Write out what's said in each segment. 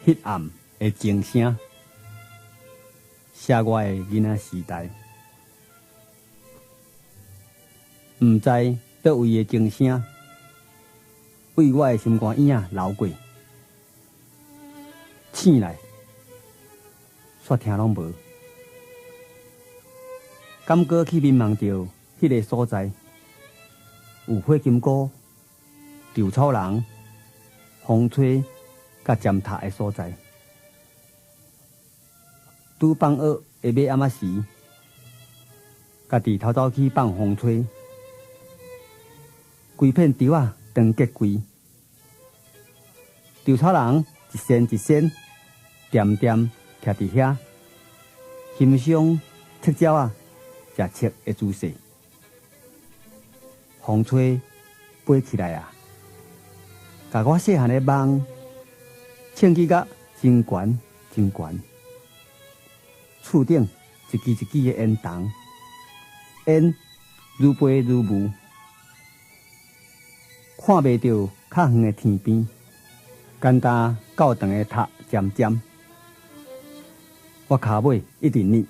彼暗的鐘聲，寫我的囡仔時代。毋知佗位的鐘聲，為我的心肝仔流過，醒來，煞聽攏無，感覺去眠夢著彼个所在，有火金姑、稻草人、風吹佮尖塔的所在。拄放學的尾暗仔時，家己偷走去放風吹，規片稻仔長結規，稻草人一仙一仙，恬恬徛佇遐，欣賞赤鳥仔食粟的姿勢。風吹飛起來啊，共我細漢的夢衝起甲真懸真懸。厝頂一支一支的煙筒，煙愈飛愈霧，看袂著較遠的天邊，干焦教堂的塔尖尖。我跤尾一直躡，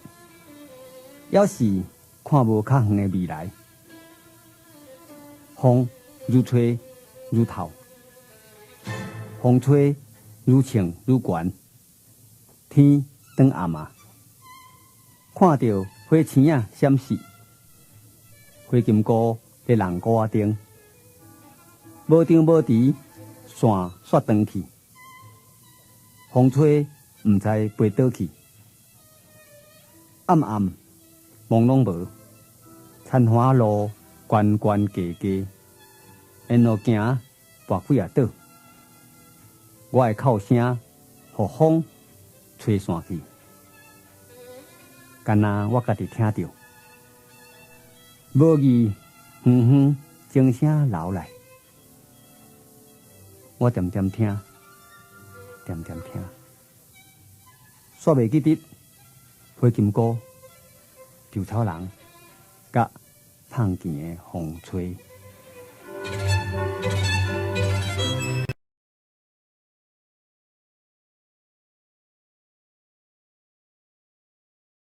猶是看無較遠的未來。風愈吹愈透，風吹愈衝愈懸，天轉暗啊！看著火星仔閃爍，火金姑佇人鼓仔頂，無張無遲，線煞斷去，風吹毋知飛佗去，暗暗夢攏無，田環路懸懸低低，沿路行跋幾仔倒，我的哭聲予風吹散去。敢若我家己聽著，無意遠遠鐘聲流來，我恬恬聽，恬恬聽，煞袂記得火金姑、稻草人、佮碰見的風吹。